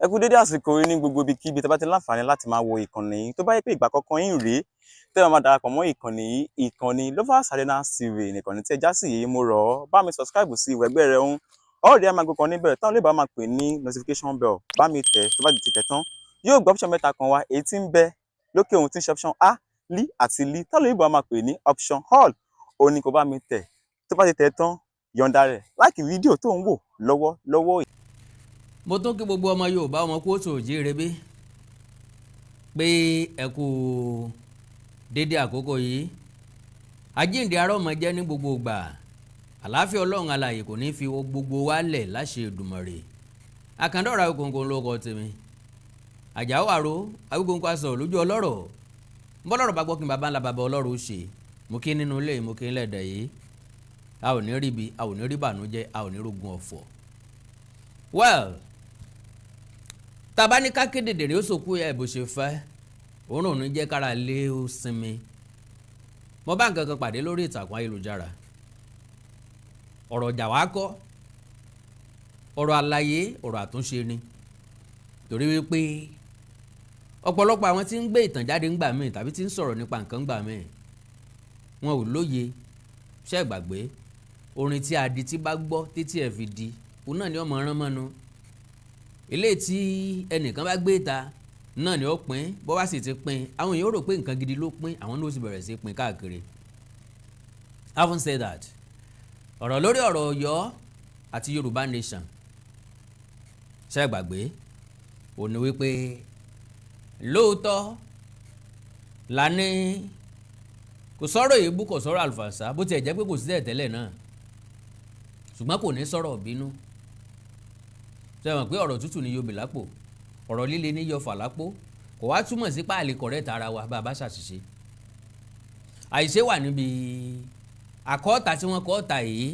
Ẹ kú dédé àsìkò yìí ní gbogbo ibikíbi tẹ́ bá ti láǹfààní láti máa wo ìkànnì yìí. Tó bá yẹ pé ìgbà àkọ́kọ́ yín rèé tẹ́ ẹ máa darapọ̀ mọ́ ìkànnì yìí, ìkànnì Lovers Arena TV nìkànnì tí ẹ já sí yìí, mo rọ̀ ọ́, bá mi subscribe sí ìwẹ̀gbẹ́ rẹ ń ọ̀rẹ́ ẹ máa gbọ́ kan níbẹ̀ táwọn olóògbé máa pè ní notification bell. Bá mi tẹ̀, tó bá ti tẹ̀ tán, yóò gbọ́ option mẹ́ta kan wá, èyí tí ń bẹ lókè ohun tí ń ṣe option A, L àti L, táwọn olóògbé máa pè ní option all. Òun ni kò bá mi tẹ̀. Tó bá ti tẹ̀ tán, yọ̀ǹda rẹ̀, like fídíò tó ń wò lọ́wọ́ lọ́wọ́. Mo tún kí gbogbo ọmọ Yorùbá, ọmọ kóòtù òjíire bí pé ẹ kú dédé àkókò yìí. Àjíǹde ará ọmọ jẹ́ ní gbogbo ìgbà. Àlàáfíà Ọlọ́run alààyè kò ní fi gbogbo wa lẹ̀ láṣẹ Èdùmàrè. Àkàndọ̀rọ̀ Awíkonko ló kọ tèmi, Àjàó àrò Awíkonko aṣọ lójú ọlọ́rọ̀ bọ́lọ́rọ̀ bá gbọ́ kí n bàbá ńlá bàbá ọlọ́rọ̀ ó ṣe. Mo kí nínú ilé, mo kí lẹ́dẹ̀ yìí. A ò ní ríbi, a ò ní rí bànújẹ́, a ò ní rógun ọ̀fọ̀. Well, tàbá ní ká kéde dèrè ó sòkú ẹ̀ bó ṣe fẹ́, òun ò ní jẹ́ kára lé ó sinmi. Mo bá nǹkan kan pàdé lórí ìtàkùn ayélujára. Ọ̀rọ̀ ọjà wa kọ́, ọ̀rọ̀ àlàyé, ọ̀rọ̀ àtúnṣe ni, torí wípé ọ̀pọ̀lọpọ̀ àwọn tí ń gbé ìtàn jáde ńgbà míì tàbí tí ń sọ̀rọ̀ nípa nǹkan ńgbà míì, wọn ò lóye. Ṣé gbàgbé orin tí adití bá gbọ́ títí ẹ̀ fi di, òun náà ni ọmọ rán mọ́nu. Eléyìí tí ẹnìkan bá gbé ta náà ni ó pín, bó bá sì ti pín, àwọn èèyàn rò pé nǹkan gidi ló pín, àwọn náà ó sì bẹ̀rẹ̀ sí pín káàkiri. Having said that, ọ̀rọ̀ lórí ọ̀rọ̀ Ọ̀yọ́ àti Yorùbá nation, ṣé gbàgbé ò ní wípé lóòótọ́ la ní kò sọ̀rọ̀ èébú, kò sọ̀rọ̀ àlùfànṣá, bó tiẹ̀ jẹ́ pé kò sí tẹ́lẹ̀ náà, ṣùgbọ́n kò ní sọ̀rọ̀ bínú. Ṣe mọ̀ pé ọ̀rọ̀ tútù ní yóò bì lápò, ọ̀rọ̀ líle ní yọ fà lápò? Kò wá túmọ̀ sí páàlì correct ara wa bá a bá ṣàṣìṣe. Àìṣe wà níbi àkọ́ọ̀tà tí wọ́n kọ́ọ̀tà yìí.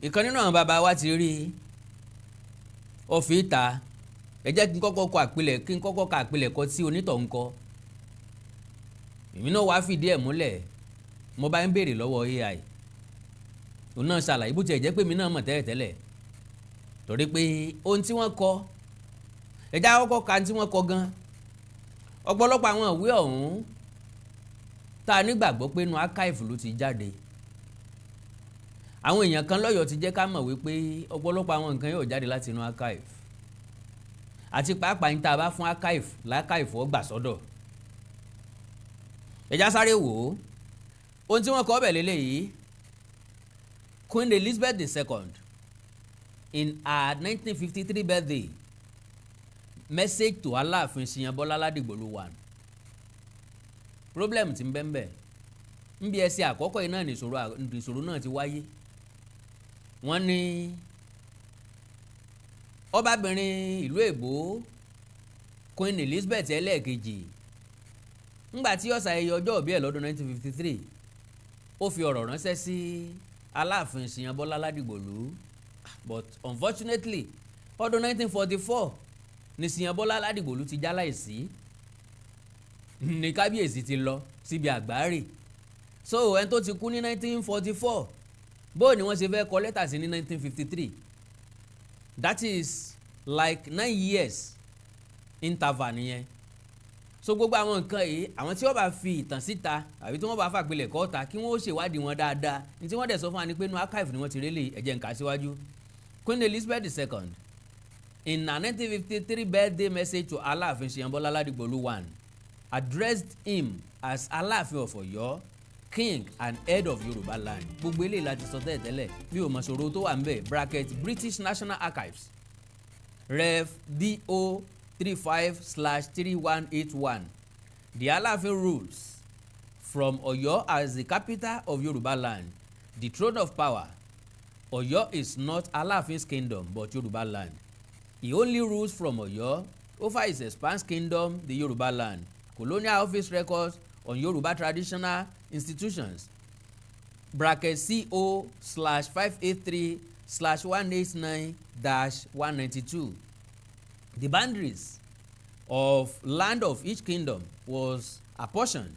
Ìkan nínú àwọn bàbá wa ti rí ó fi ta. Ẹ jẹ́ kí n kọ́kọ́ kọ àpilẹ̀, kí n kọ́kọ́ ka àpilẹ̀kọ tí onítọ̀ ń kọ. Èmi náà wàá fìdí ẹ̀ múlẹ̀. Mo bá ń béèrè lọ́wọ́ AI, òun náà ṣàlàyé, bó tiẹ̀ jẹ́ pé èmi náà mọ̀ tẹ́lẹ̀tẹ́lẹ̀, torí pé ohun tí wọ́n kọ, ẹ jẹ́ àkọ́kọ́ ka tí wọ́n kọ gan. Ọ̀pọ̀lọpọ̀ àwọn ìwé ọ̀hún tá a nígbàgbọ́ pé inú archive ló ti jáde, àwọn èèyàn kan lọ́yọ̀ọ́ ti jẹ́ ká mọ̀ wípé ọ̀pọ̀lọpọ̀ àwọn nǹkan yóò jáde láti inú archive, àti pàápàá ní tá a bá fún archive l'archive ó gbà sọ́dọ̀. Ẹ já sáré wò ó. Ohun tí wọ́n kọ ọbẹ̀ lélẹ́yìí: Queen Elizabeth II in her 1953 birthday message to Aláàfin Ṣìyànbọ́lá Ládìgbòlù one. Problem ti ń bẹ ń bẹ ń bí ẹsẹ̀ àkọ́kọ́ yìí náà ní ìṣòro náà ti wáyé. Wọ́n ní ọbabìnrin ìlú èbó, Queen Elizabeth ẹlẹ́ẹ̀kejì, ńgbà tí ó ṣayẹyẹ ọjọ́ ìbí ẹ̀ lọ́dún 1953, ó fi ọ̀rọ̀ ránṣẹ́ sí Aláàfin Ṣìyànbọ́lá Ládìgbòlù. But unfortunately, ọdún 1944 ní Ṣìyànbọ́lá Ládìgbòlù ti já láìsí, ní kábíyèsí ti lọ síbi àgbáre. So ẹni tó ti kú ní 1944, bóò ni wọ́n ṣe fẹ́ kọ lẹ́tà sí ní 1953? That is like 9 years interval nìyẹn. So gbogbo àwọn nǹkan yìí, àwọn tí wọ́n bá fi ìtàn síta àbí tí wọ́n bá fàpilẹ̀ kọ́ ta, kí wọ́n ó ṣèwádìí wọn dáadáa. Ní tí wọ́n dẹ̀ sọ fún wa ni pé inú archive ni wọ́n ti rélé. Ẹ̀jẹ̀ nǹkan síwájú. Queen Elizabeth II in her 1953 birthday message to Aláàfin Ṣìyànbọ́lá Ládìgbòlù one addressed him as Aláàfin of Ọ̀yọ́. King and head of Yorùbá land. Gbogbo eléyìí láti sọ tẹ́lẹ̀tẹ́lẹ̀, mi ò mọ̀ ṣòro tó wà ń bẹ̀. Bracket British National Archives, ref DO 35/3181. The Aláàfin rules from Ọ̀yọ́ as the capital of Yorùbá land, the throne of power. Ọ̀yọ́ is not Aláàfin's kingdom but Yorùbá land. He only rules from Ọ̀yọ́ over his expanse kingdom, the Yorùbá land. Colonial Office records on Yorùbá traditional institutions, bracket CO/583/189-192. The boundaries of land of each kingdom was apportioned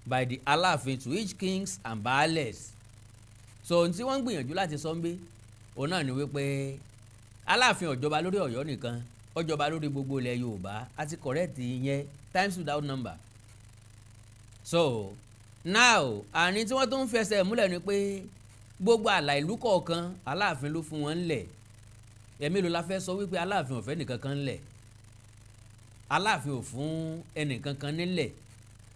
by the Aláàfin to each kings and baales. So ohun tí wọ́n ń gbìyànjú láti sọ ń bí òun náà ni wípé Aláàfin ò jọba lórí Ọ̀yọ́ nìkan, ó jọba lórí gbogbo ilẹ̀ Yorùbá. Àti correct yẹn times without number. So now, àní tí wọ́n tún ń fẹsẹ̀ múlẹ̀ ni pé gbogbo àlà ìlú kọ̀ọ̀kan, Aláàfin ló fún wọn ńlẹ̀. Ẹ̀mí ló la fẹ́ sọ wípé Aláàfin ò fẹ́ nìkan kan ńlẹ̀, Aláàfin ò fún ẹnìkan kan nílẹ̀.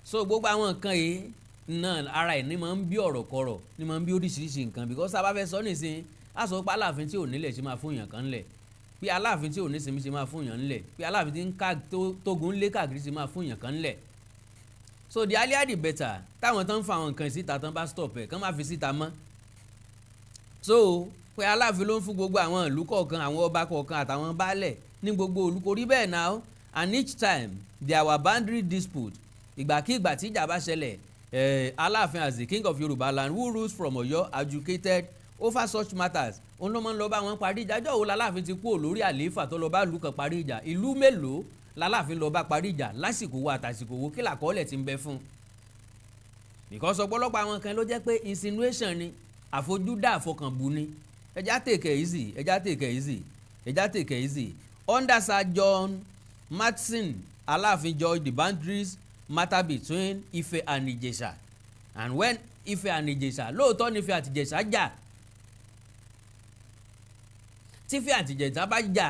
So gbogbo àwọn nǹkan yìí náà, ara ẹ̀ ní máa ń bí ọ̀rọ̀ kọ̀rọ̀, ní máa ń bí oríṣiríṣi nǹkan, because tá a bá fẹ́ sọ nísìnyí, á sọ pé Aláàfin tí ò nílẹ̀ ṣe máa fún èèyàn kan ńlẹ̀, pé Aláàfin tí ò ní sinmi ṣe máa fún èèyàn ńlẹ̀, pé Aláàfin tí ń ká tógun ń lé káàkiri ṣe máa fún èèyàn kan ńlẹ̀. So the earlier the better táwọn tán ń fa àwọn nǹkan síta tán bá stop ẹ̀, kán má fi síta mọ́. So pé Aláàfin ló ń fún gbogbo àwọn ìlú kọ̀ọ̀kan, àwọn ọba kọ̀ọ̀kan àtàwọn baálẹ̀ ní gbogbo ìlú, kò rí bẹ́ẹ̀ now. And each time there were boundary dispute, ìgbàkigbà tí ìjà bá ṣẹlẹ̀, Aláàfin as the king of Yorùbá land who rules from Ọ̀yọ́ adjudicated over such matters. Òun ló máa ń lọ bá wọn parí ìjà. Ọjọ́ wo l'Aláàfin ti kúrò lórí àlééfà tó lọ bá ìlú kan parí ìjà? Ìlú mélòó l'Aláàfin lọ bá parí ìjà, lásìkò wo àtàsìkò wo? Kí làkọọ́lẹ̀ ti ń bẹ fún un? Because ọ̀pọ̀lọpọ̀ àwọn kan ló jẹ́ pé insinuation ni, àfojúdá àfọkànbù ni. Ẹ jẹ́ á take it easy, ẹ jẹ́ á take it easy, ẹ jẹ́ á take it easy. Under Sir John Matson, Aláàfin judged the boundaries matter between Ife and Ìjẹ̀ṣà. And when Ife and Ìjẹ̀ṣà, lóòótọ́ ni Ife àti Ìjẹ̀ṣà jà. Tí Ife àti Ìjẹ̀ṣà bá jà,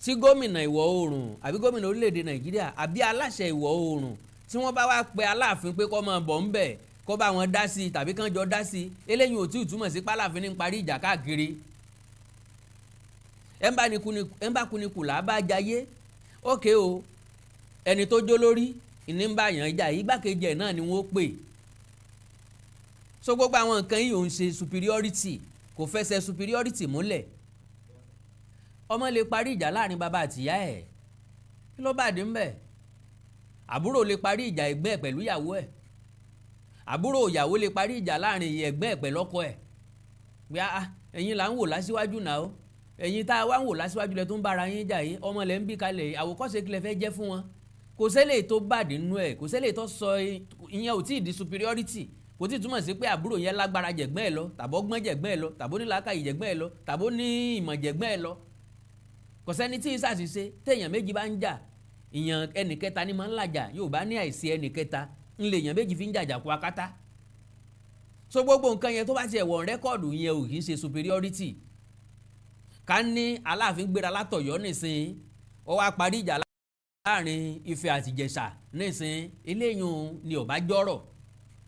tí gómìnà ìwọ̀ oòrùn àbí gómìnà orílẹ̀-èdè Nàìjíríà àbí aláṣẹ ìwọ̀ oòrùn, tí wọ́n bá wá pe Aláàfin pé kó máa bọ̀ ń bẹ̀, kó bá wọn dá sí i tàbí kán jọ dá sí i, eléyìí ò tí ì túmọ̀ sí pálàfin ní parí ìjà káàkiri. Ẹ̀ ń bá kuni kù là á bá jayé. Ókè o, ẹni tó jó lórí ìní ń bá yàn jà, igbákejì ẹ̀ náà ni wọ́n pè. So gbogbo àwọn nǹkan yìí ò ń ṣe superiority, kò fẹsẹ̀ superiority múlẹ̀. Ọmọ lè parí ìjà láàrin bàbá àtìyá ẹ̀, kí ló bá dé ń bẹ̀? Àbúrò lè parí ìjà ẹ̀gbẹ́ ẹ̀ pẹ̀lú ìyàwó ẹ̀, àbúrò ìyàwó lè parí ìjà láàrin ẹ̀gbẹ́ ẹ̀ pẹ̀lú ọkọ ẹ̀ pé ah, ẹ̀yin là ń wò lásìwájú náà o, ẹ̀yin tá a wá ń wò lásìwájú lẹ tó ń bára yín jà yìí, ọmọ lẹ ń bí kalẹ̀, àwòkọ́ṣe kí lẹ fẹ́ jẹ́ fún wọn? Kò sẹ́lẹ̀ tó bàdé nínú ẹ̀, kò sẹ́lẹ̀ tó sọ ìyẹn ò tí ì di superiority. Kò tí ì túmọ̀ sí pé àbúrò yẹn lágbára jẹ̀gbọ́n ẹ̀ lọ, tàbó gbọ́n jẹ̀gbọ́n ẹ̀ lọ, tàbó ní làákàyè jẹ̀gbọ́n ẹ̀ lọ, tàbó ní ìmọ̀ jẹ̀gbọ́n ẹ̀ lọ. Kò sẹ́ni tí ì ṣàṣìṣe. Téèyàn méjì bá ń jà, ìyàn ẹnì kẹta ni máa ń làjà. Yóò bá ní àìsí ẹnì kẹta ńlẹ̀, èèyàn méjì fi ń jàjà kó akátá. So gbogbo nǹkan yẹn tó bá tiẹ̀ wọ̀ record yẹn, ò kì í ṣe superiority. Ká ní Aláàfin gbéra látọ̀yọ́ nísìnyí, ó wá parí ìjà láàrin Ifẹ̀ àti Ìjẹ̀ṣà nísìnyí, eléyìí ni ò bá jọ́rọ̀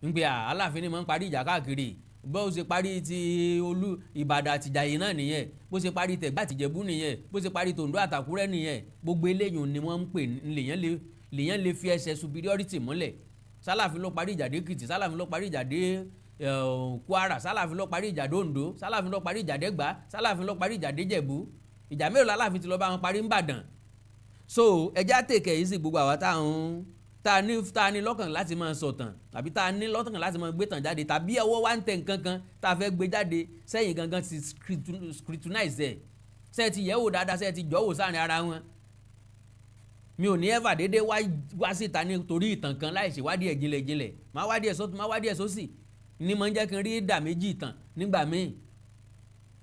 ń gbé Aláàfin ni máa ń parí ìjà káàkiri. Bó ṣe parí ti olú Ìbàdàn àtìjàyè náà nìyẹn, bó ṣe parí tẹ̀gbá àtìjẹ̀bú nìyẹn, bó ṣe parí tòǹdó àtàkúrẹ́ nìyẹn. Gbogbo eléyìí ni wọ́n ń pè lèyàn lè fi ẹsẹ̀ superiority múlẹ̀. Sálàfin ló parí ìjà dé Èkìtì, Sálàfin ló parí ìjà dé Kwara, Sálàfin ló parí ìjà dé Oǹdó, Sálàfin ló parí ìjà dé Ẹ̀gbá, Sálàfin ló parí ìjà dé Jẹ̀bú. Ìjà mélòó l'Aláàfin ti lọ bá wọn parí n'Ìbàdàn? So ẹ jẹ́ á take it easy. Gbogbo àwa táwọn tá a ní lọ́kàn láti máa sọ̀tàn tàbí tá a ní lọ́kàn láti máa gbé tàn jáde tàbí ọwọ́ wa ń tẹ nǹkan kan tá a fẹ́ gbé jáde sẹ́yìn gangan ti scrutinize ẹ̀, ṣé ẹ ti yẹ̀ wò dáadáa, ṣé ẹ ti jọ́ wò sáàrin ara wọn? Mi ò ní ever dédé wá wá síta nítorí ìtàn kan láì ṣèwádìí ẹ̀ jinlẹ̀jinlẹ̀. Máa wádìí ẹ̀ sọ́tún, máa wádìí ẹ̀ sósì, ní máa ń jẹ́ kí n rí ìdá méjì ìtàn nígbà míì.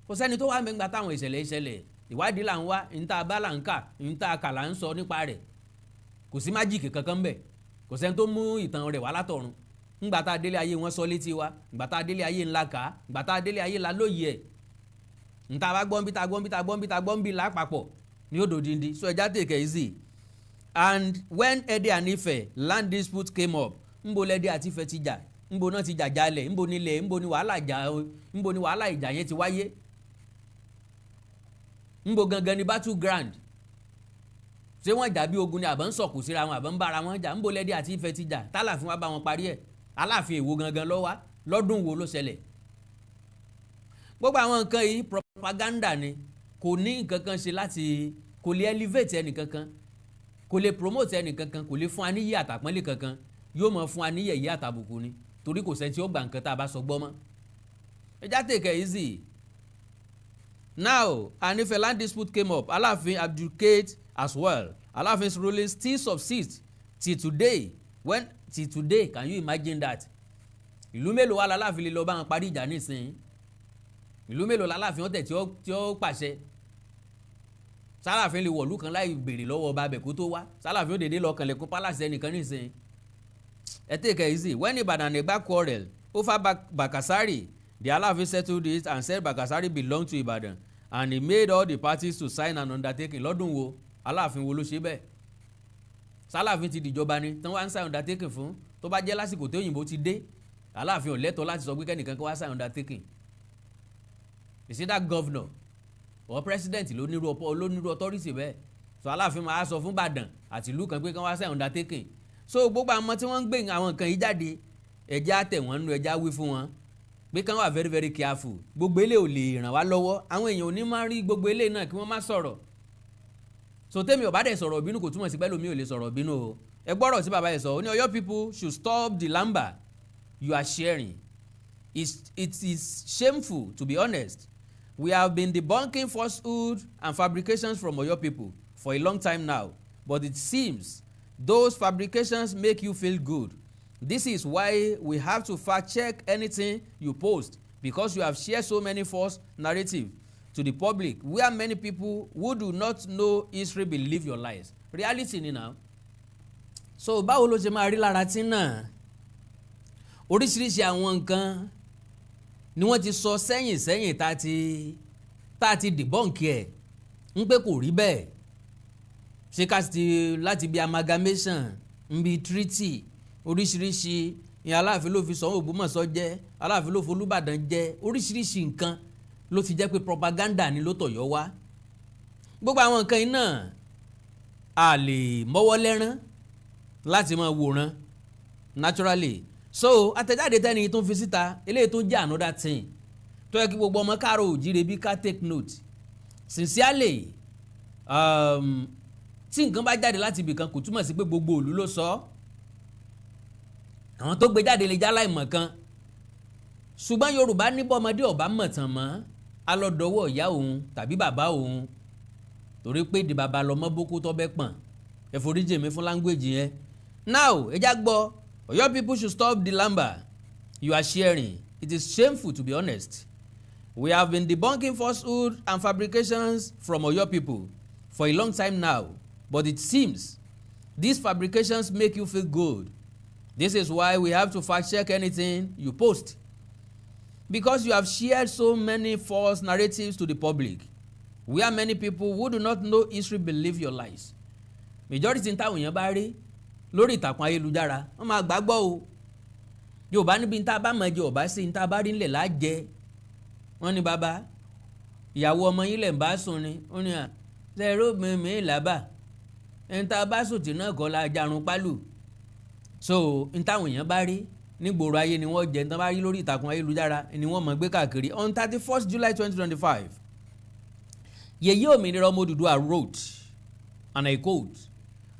Kò sẹ́ni tó wà mẹ́ngbà táwọn ìṣẹ̀lẹ̀ ìṣẹ̀lẹ̀. Ìwádìí là ń wá, níta bá là ń kà, níta kà là ń sọ nípa rẹ̀. Kò sí magic kankan bẹ̀, kò sẹ́ni tó mú ìtàn rẹ̀ wá látọ̀run. Ńgbà tá a délé ayé, wọn sọ létí wa. Ńgbà tá a délé ayé, ńlá kà á. Ńgbà tá a délé ayé, la lóye ẹ̀. Ńta bá gbọ́n bí ta gbọ́n bí ta gbọ́n bí ta gbọ́n bí lápapọ̀ ní odò dindi. So ẹ jẹ́ á take it easy. And when Ede and Ife land dispute came up, ńbo lẹ́dẹ̀ àti Ifẹ̀ ti jà? Ńbo náà ti jàjà lẹ̀? Ńbo nílẹ̀? Ńbo ni wàhálà ìjà? Ńbo ni wàhálà ìjà yẹn ti wáyé? Ńbo gangan ni battle ground? Ṣé wọ́n jà bí ogun ni, àbọ̀ ń sọ̀kò síra wọn, àbọ̀ ń bára wọn jà? Ńbo lẹ́dí àti Ifẹ̀ ti jà tálàfin wá bá wọn parí ẹ̀? Aláàfin èwo gangan ló wá? Lọ́dún wo ló ṣẹlẹ̀? Gbogbo àwọn nǹkan yìí, propaganda ni. Kò ní nǹkan kan ṣe láti, kò lè elevate ẹnìkankan, kò lè promote ẹnìkankan, kò lè fún wa níyì àtàpọ́nlé kankan. Yóò mọ̀ fún wa ní yẹ̀yẹ́ àtàbùkù ni, torí kò sẹ́ni tí ó gba nǹkan tá a bá sọ gbọ́ mọ́. Ẹ já take it easy. Now, an Ife land dispute came up. Aláàfin abdicate as well. Aláàfin's ruling still subsists till today. When till today, can you imagine that? Ìlú mélòó wà láláàfin lè lọ bá wọn parí ìjà nísìnyí? Ìlú mélòó láláàfin ọ̀tẹ̀ tí ó pàṣẹ? Sálàfin lè wọ̀lú kan láì béèrè lọ́wọ́ ọba abẹ kó tó wá? Sálàfin ó dédé lọ kànlẹ̀kùn palace ẹnìkan nísìnyí? Ẹ take it easy. When Ibadan and Egba quarrel over Bakasari, the Aláàfin settled it and said Bakasari belonged to Ibadan, and he made all the parties to sign an undertaking. Lọ́dún wo? Aláàfin wo ló ṣe bẹ́ẹ̀? Sálàfin ti dìjọba ni tí wọ́n wá ń sign undertaking fún? Tó bá jẹ́ lásìkò tó òyìnbó ti dé, Aláàfin ò lẹ́tọ̀ọ́ láti sọ pé kẹ́nìkan kó wá sign undertaking. Is it that governor or president ló nírú authority bẹ́ẹ̀? So Aláàfin máa sọ fún Ìbàdàn àti ìlú kan pé kí wọ́n wá sign undertaking? So gbogbo àwọn tí wọ́n ń gbé àwọn nǹkan yìí jáde, ẹja tẹ̀ wọ́n nú, ẹja wí fún wọn pé kán wà very very careful. Gbogbo eléyìí ò lè ràn wá lọ́wọ́. Àwọn èèyàn ò ní máa rí gbogbo eléyìí náà kí wọ́n má sọ̀rọ̀. So tẹ́mi ò bá dẹ̀ sọ̀rọ̀ bínú, kò túmọ̀ sí pẹ́lú mi ò lè sọ̀rọ̀ bínú o. Ẹ gbọ́rọ̀ tí bàbá yẹn sọ. Ó ní Ọ̀yọ́ people should stop the lamba you are sharing. It is shameful, to be honest. We have been debunking falsehood and fabrications from Oyo people for a long time now, but it seems those fabrications make you feel good. This is why we have to fact check anything you post, because you have shared so many false narrative to the public, where many people who do not know history believe your lies. Reality ni now. So báwo ló ṣe máa rí lára tí náà? Oríṣiríṣi àwọn nǹkan ni wọ́n ti sọ sẹ́yìn sẹ́yìn tá a ti debunk ẹ̀ ń pé kò rí bẹ́ẹ̀. Ṣé ká ti láti bí amalgamation ń bí treaty oríṣiríṣi ìyẹn, Aláàfin ló fi Ṣọ̀ún Ògbómọ̀ṣọ́ jẹ́, Aláàfin ló fi Olúbàdàn jẹ́, oríṣiríṣi nǹkan ló ti jẹ́ pé propaganda ni ló tọ̀yọ́ wá. Gbogbo àwọn nǹkan yìí náà, a lè mọ́wọ́ lẹ́rán láti máa wòran naturally. So àtẹ̀jáde tẹ́ni tó ń fi síta eléyìí tó ń jẹ́ another thing tó yẹ kí gbogbo ọmọ káàró òjíire bí ká take note sincerely. Tí nǹkan bá jáde láti ibì kan, kò túmọ̀ sí pé gbogbo ìlú ló sọ ọ́. Àwọn tó gbé jáde lè já láìmọ̀ kan, ṣùgbọ́n Yorùbá ní bọ́mọdé ọ̀bá mọ̀tàn mọ́ alọ́dọ̀wọ́ ìyá òun tàbí bàbá òun, torí pé di bàbá lọmọ bókú tó bẹ́ pọ̀n. Ẹ foríjì mi fún language yẹn. Now, ẹ já gbọ́. Ọ̀yọ́ people should stop the lamba you are sharing. It is shameful, to be honest. We have been debunking falsehood and fabrications from Ọ̀yọ́ people for a long time now, but it seems these fabrications make you feel good. This is why we have to fact check anything you post, because you have shared so many false narratives to the public, where many people who do not know history believe your lies. Majority ń táwọn èèyàn bá rí lórí ìtàkùn ayélujára, wọ́n máa gbàgbọ́ o. Yorùbá níbi ní tá a bá mọ̀ jẹ ọ̀bá sí ní tá a bá rí ńlẹ̀ lájẹ. Wọ́n ní bàbá ìyàwó ọmọ yín lẹ̀ ń bá sùn ni. Ó ní à ṣe eré mi làbà ẹni tá a bá sùn tì náà kọ́ la jarun pálù. So n táwọn èèyàn bá rí nígboro ayé ni wọ́n jẹ. Ní tán bá rí lórí ìtàkùn ayélujára ni wọ́n mọ̀ gbé káàkiri. On 31st July 2025, Yèyé Òmìnira Ọmọ Odùduwà wrote, and I quote,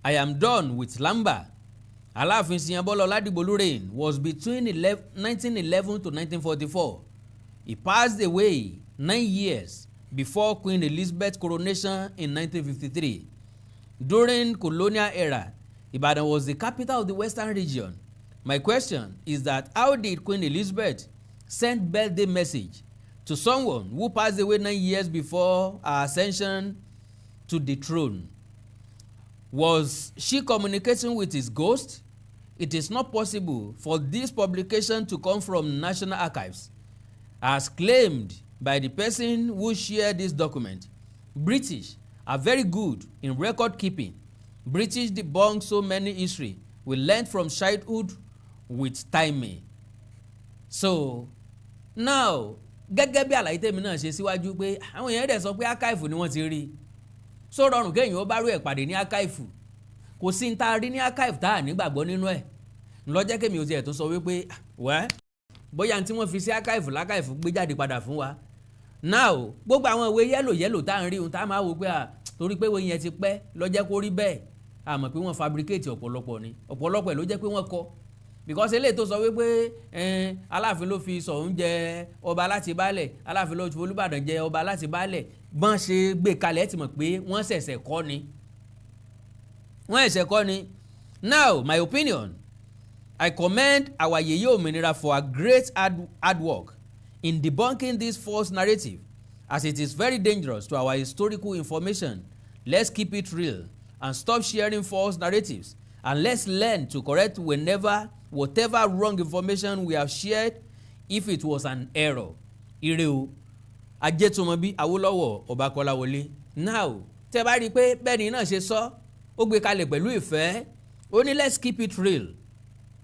"I am done with lamba. Aláàfin Ṣìyànbọ́lá Ọládìgbòlú reign was between 1911 to 1944. He passed away 9 years before Queen Elizabeth coronation in 1953. During colonial era, Ibadan was the capital of the Western Region. My question is that how did Queen Elizabeth send birthday message to someone who passed away 9 years before her ascension to the throne? Was she communicating with his ghost? It is not possible for this publication to come from National Archives, as claimed by the person who shared this document. British are very good in record keeping. British debunk so many history we learned from childhood with timing." So now, gẹ́gẹ́ bí àlàyé tèmi náà ṣe síwájú pé àwọn èèyàn dẹ̀ sọ pé archive ni wọ́n ti rí, so rọrùn kéèyàn ó bá rú ẹ̀ pàdé ní archive. Kò sí ní tá a rí ní archive tá a nígbàgbọ́ nínú ẹ̀ ńlọ́jẹ́ kémi ò tiẹ̀ tó sọ wípé wẹ́ bóyá tí wọ́n fi sí archive l'archive gbé jáde padà fún wa. Now, gbogbo àwọn ìwé yellow yellow tá à ń rí ohun tá a máa wò pé à torí pé ìwé yẹn ti pẹ́ lọ́jẹ́ kó rí bẹ́ẹ̀, a mọ̀ pé wọ́n fabricate ọ̀pọ̀lọpọ̀ ni. Ọ̀pọ̀lọpọ̀ ẹ̀ ló jẹ́ pé wọ́n kọ, because eléyìí tó sọ wípé Aláàfin ló fi Ṣọ̀ún jẹ ọba láti baálẹ̀, Aláàfin ló fi Olúbàdàn jẹ ọba láti baálẹ̀, bọ́n ṣe gbé kalẹ̀ ti mọ̀ pé wọ́n ṣẹ̀ṣẹ̀ kọ́ ni, wọ́n ṣẹ̀ṣẹ̀ kọ́ ni. Now, my opinion, I commend our Yeye Òmìnira for her great hard work in debunking this false narrative, as it is very dangerous to our historical information. Let's keep it real and stop sharing false narratives, and let's learn to correct whenever whatever wrong information we have shared if it was an error. Ire o. Ajétúmọ̀bí Awólọ́wọ̀ Ọba Kọ́láwọlé. Now, tẹ́ bá rí i pé bẹ́ẹ̀ ni náà ṣe sọ, ó gbé kalẹ̀ pẹ̀lú ìfẹ́. Ó ní let's keep it real,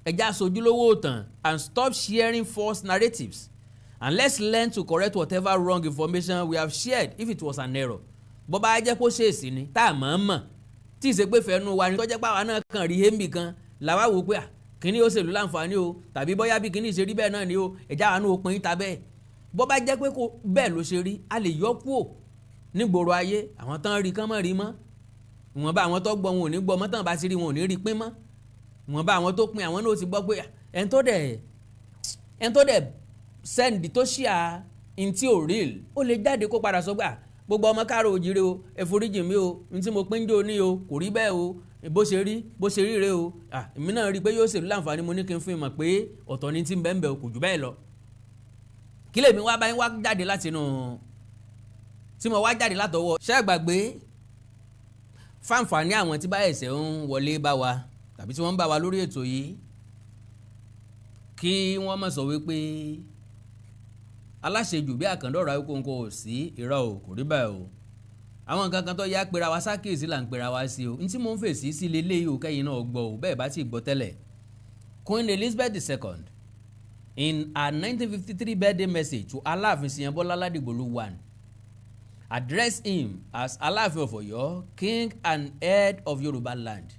ẹ jẹ́ á sojúlówó ìtàn, and stop sharing false narratives, and let's learn to correct whatever wrong information we have shared if it was an error. Bó bá jẹ́ kó ṣèèsì ni tá a mọ̀ ọ́n mọ̀ tí ìṣe pé fẹ́nu wa ni, tó jẹ́ pé àwa náà kàn rí hémbì kan làwa wò pé kíní ó ṣèlú láǹfààní o, tàbí bóyá bí kíní ṣe rí bẹ́ẹ̀ náà ni o, ẹ jẹ́ àwa náà ó pín ta bẹ́ẹ̀. Bó bá jẹ́ pé kó bẹ́ẹ̀ ló ṣe rí, a lè yọ kúò nígboro ayé. Àwọn tán rí kán mọ̀ rí mọ́, ìwọ̀nba àwọn tó gbọ́ wọn ò ní gbọ́ mọ́, tán bá ti rí wọn ò ní rí pín mọ́. Ìwọ̀nba àwọn tó pín, àwọn náà ti gbọ́ pé ẹni tó dẹ̀ send tó ṣíà ntí ò real, ó lè jáde kó padà sọ pé gbogbo ọmọ káàró òjìrè o, ẹ foríjì mi o, ntí mo pín jò ní o, kò rí bẹ́ẹ̀ o, bó ṣe rí rè o. Èmi náà rí i pé yóò ṣèlú láǹfààní, mo ní kí n fún ìmọ̀ pé ọ̀tọ̀ ni tí ń bẹ́ẹ̀ bẹ́ẹ̀, kò jù bẹ́ẹ̀ lọ. Kí lèmi wá báyìí wá jáde láti inú tí mo wá jáde látọwọ́ ṣé àgbàgbé fáǹfààní àwọn tí bá ẹ̀sẹ̀ ń wọlé bá wa tàbí tí wọ́n ń bá wa lórí ètò yìí, kí wọ́n má sọ wípé aláṣejù bí àkàndọ̀rọ̀ Awíkonko ò sí. Irọ́ o, kò rí bẹ́ẹ̀ o. Àwọn nǹkan kan tó yá pera wa sákèsí là ń pera wa sí o. N tí mò ń fèsì sí leléyìí o, kẹ́yìn náà gbọ́ o bẹ́ẹ̀ bá ti gbọ́ tẹ́lẹ̀. Queen Elizabeth II, in her 1953 birthday message to Aláàfin Ṣìyànbọ́lá Ládìgbòlù I, addressed him as Aláàfin of Ọ̀yọ́, king and head of Yorùbá land.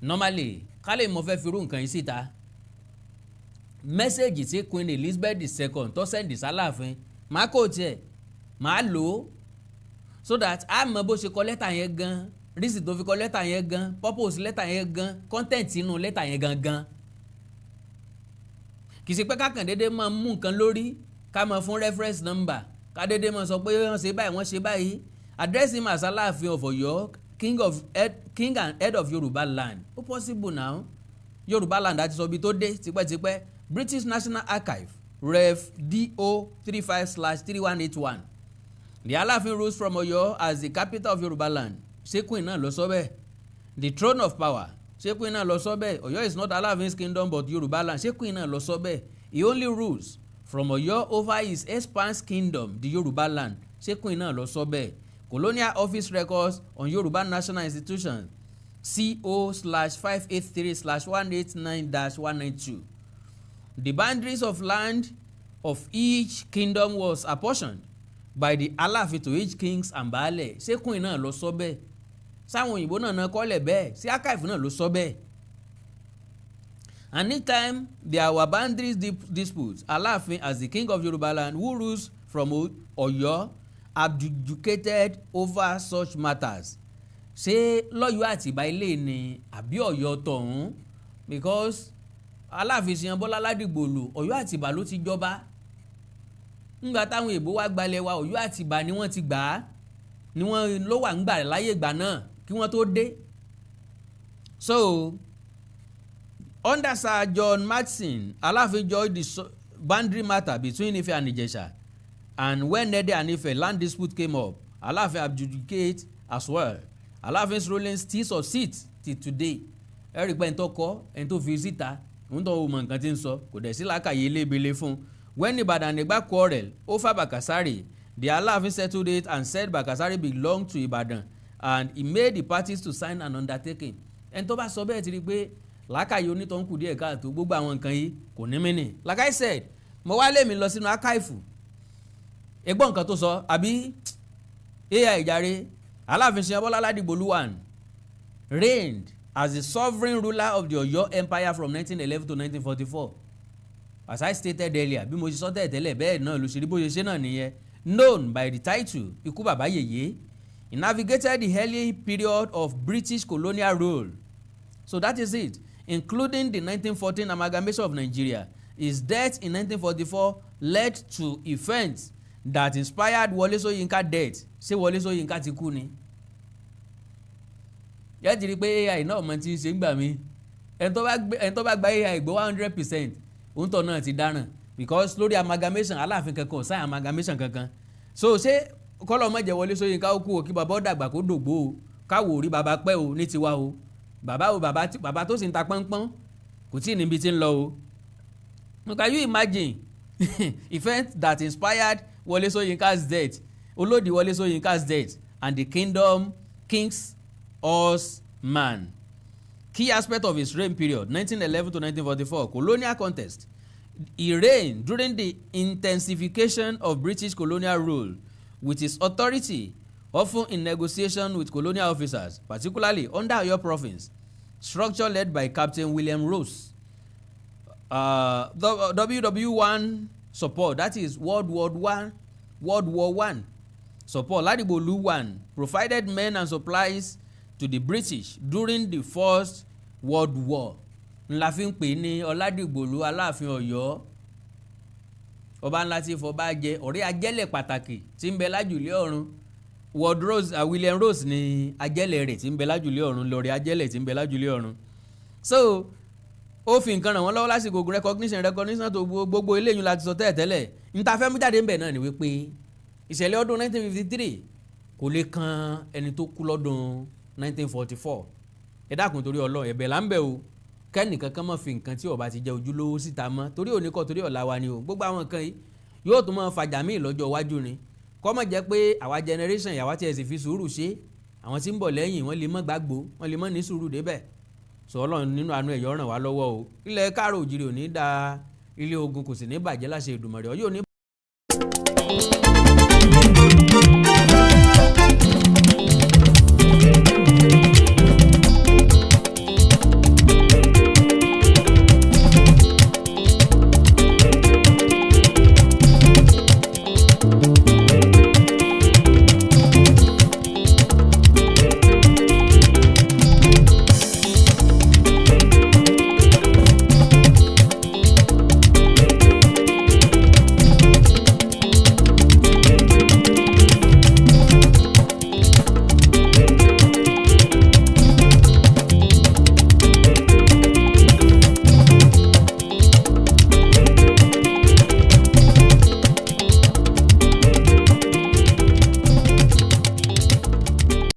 Normally, kálí mo fẹ́ fi irú nǹkan yìí síta, message tí Queen Elizabeth II tó send sáláàfin, máa kò tiẹ̀ máa lò ó so that a mọ bó ṣe kọ lẹ́tà yẹn gan, reason tó fi kọ lẹ́tà yẹn gan, purpose lẹ́tà yẹn gan, content inú lẹ́tà yẹn gangan. Kì í ṣe pé kákan déédéé máa mú nǹkan lórí, ká máa fún reference number, ká déédéé máa sọ pé wọ́n ṣe báyìí, wọ́n ṣe báyìí. Address him as Aláàfin of Ọ̀yọ́, king of head, king and head of Yorùbá land. Ó possible now. Yorùbá land àti sọ ibi tó dé tipẹ́tipẹ́. British National Archive, Ref DO 35/3181. The Aláàfin rules from Ọ̀yọ́ as the capital of Yorùbá land. Ṣé queen náà ló sọ bẹ́ẹ̀? The throne of power. Ṣé queen náà ló sọ bẹ́ẹ̀? Ọ̀yọ́ is not Aláàfin's kingdom but Yorùbá land. Ṣé queen náà ló sọ bẹ́ẹ̀? He only rules from Ọ̀yọ́ over his expanse kingdom, the Yorùbá land. Ṣé queen náà ló sọ bẹ́ẹ̀? Colonial Office records on Yorùbá National Institution, CO/583/189-192. The boundaries of land of each kingdom was apportioned by the Aláàfin to each kings and baálẹ̀. Ṣé queen náà ló sọ bẹ́ẹ̀? Sáwọn òyìnbó náà náà kọ́lẹ̀ bẹ́ẹ̀? Sí archive náà ló sọ bẹ́ẹ̀? Anytime there were boundaries disputes, Aláàfin, as the king of Yoruba land who rules from Ọ̀yọ́, adjudicated over such matters. Ṣé lọ́yọ̀ọ́ Àtìbá ilé ni àbí Ọ̀yọ́ tọ̀hún? Because Aláàfin Ṣìyànbọ́lá Ládìgbòlù, Ọ̀yọ́ Àtìbá ló ti jọba. Ńgbà táwọn èèbó wá gbalẹ̀ wa, Ọ̀yọ́ Àtìbá ni wọ́n ti gbà á, ni wọ́n ló wà ńgbà láyé ìgbà náà kí wọ́n tó dé. So under Sir John Matson, Aláàfin judged the boundary matter between Ife and Ìjẹ̀ṣà, and when Ede and Ife land dispute came up, Aláàfin adjudicate as well. Aláàfin's ruling still subsists till today. Ẹ rí i pé ẹni tó kọ́, ẹni tó fi síta, òun tó mọ nǹkan tí ń sọ, kò dẹ̀ sí làákàyè lébele fún un. When Ibadan Egba quarrel over Bakasari, the Aláàfin settled it and said Bakasari belonged to Ibadan, and he made the parties to sign an undertaking. Ẹni tó bá sọ bẹ́ẹ̀ ti rí i pé Làákàyè onítọ̀ ń kù díẹ̀ káàtó. Gbogbo àwọn nǹkan yìí kò ní mí nì. Like I said, mo wá lé mi lọ sínú archive. Ẹgbọ́n nǹkan tó sọ àbí AI jàre. Aláàfin Ṣìyànbọ́lá Ládìgbòlú one reigned as the sovereign ruler of the Ọ̀yọ́ Empire from 1911 to 1944. As I stated earlier, bí mo ṣe sọ tẹ́lẹ̀, bẹ́ẹ̀ náà ló ṣe rí. Bó ṣe ṣe náà nìyẹn. Known by the title Ikú Bàbá Yèyé, he navigated the early period of British colonial rule. So that is it, including the 1914 amalgamation of Nigeria. His death in 1944 led to events that inspired Wole Soyinka death. Ṣé Wole Soyinka ti kú ni? Yẹ́n ti rí i pé AI náà mọ tí ń ṣe ń gbà mí. Ẹni tó bá gba AI gbọ́ 100%, òǹtọ̀ náà ti dáràn, because lórí amalgamation, Aláàfin kankan ò sáyìn amalgamation kankan. So ṣé kọ́lọ́ mọ̀ jẹ́ Wọlé Ṣóyínká ó kú o, kí bàbá ó dàgbà kó dògbò o, káwò rí bàbá pẹ́ o ní tiwa o. Bàbá o, bàbá, bàbá tó sì ń ta pọ́npọ́n kò tí ì níbi tí ń lọ o. Can you imagine event that inspired Wọlé Ṣóyínká's death, Olódì Wọlé Ṣóyínká's death and the kingdom king's horseman? Key aspect of his reign period, 1911 to 1944: colonial contest. He reigned during the intensification of British colonial rule, with his authority often in negotiation with colonial officers, particularly under Oyo Province structure led by Captain William Rose. WW1 support, that is World War One, World War One support. Ladigbolu one provided men and supplies to the British during the First World War. Ńlá fi ń pè ní Ọládìgbòlú Aláàfin Ọ̀yọ́, ọba ńlá tí fọba jẹ, ọ̀rẹ́ ajẹ́lẹ̀ pàtàkì tí ń bẹ lájùlé ọ̀run. Ward Rose, William Rose ní ajẹ́lẹ̀ rẹ̀ tí ń bẹ lájùlé ọ̀run, lọ́rẹ̀ ajẹ́lẹ̀ tí ń bẹ lájùlé ọ̀run. So ó fi nǹkan ràn wọ́n lọ́wọ́ lásìkò recognition tó gbogbo eléyìí láti sọ tẹ́lẹ̀tẹ́lẹ̀. Níta fẹ́ mú jáde ńbẹ̀ náà ni wípé ìṣẹ̀lẹ̀ ọdún 1953 kò lè kan ẹni tó kú lọ́dún 1944. Ẹ dákun, torí Ọlọ́run, ẹ̀bẹ̀ là ń bẹ̀ o, kẹ́nìkan kan má fi nǹkan tí ó bá ti jẹ́ ojúlówó síta mọ́, torí òní kọ́, torí ọ̀la wa ni o. Gbogbo àwọn nǹkan yìí yóò tún máa fàjà míì lọ́jọ́ iwájú ni. Kó má jẹ́ pé àwa generation ìyàwó tí ẹ sì fi sùúrù ṣe, àwọn tí ń bọ̀ lẹ́yìn wọ́n lè mọ́ gbàgbó, wọ́n lè mọ́ ní sùúrù débẹ̀. Sọ Ọlọ́run nínú àánú ẹ̀yọ́ ràn wá lọ́wọ́ o. Ilẹ̀ káàró òjìrì ò ní da ilé ogun, kò sì ní bàjẹ́ láṣẹ Èdùmàrè. Ọ yóò ní.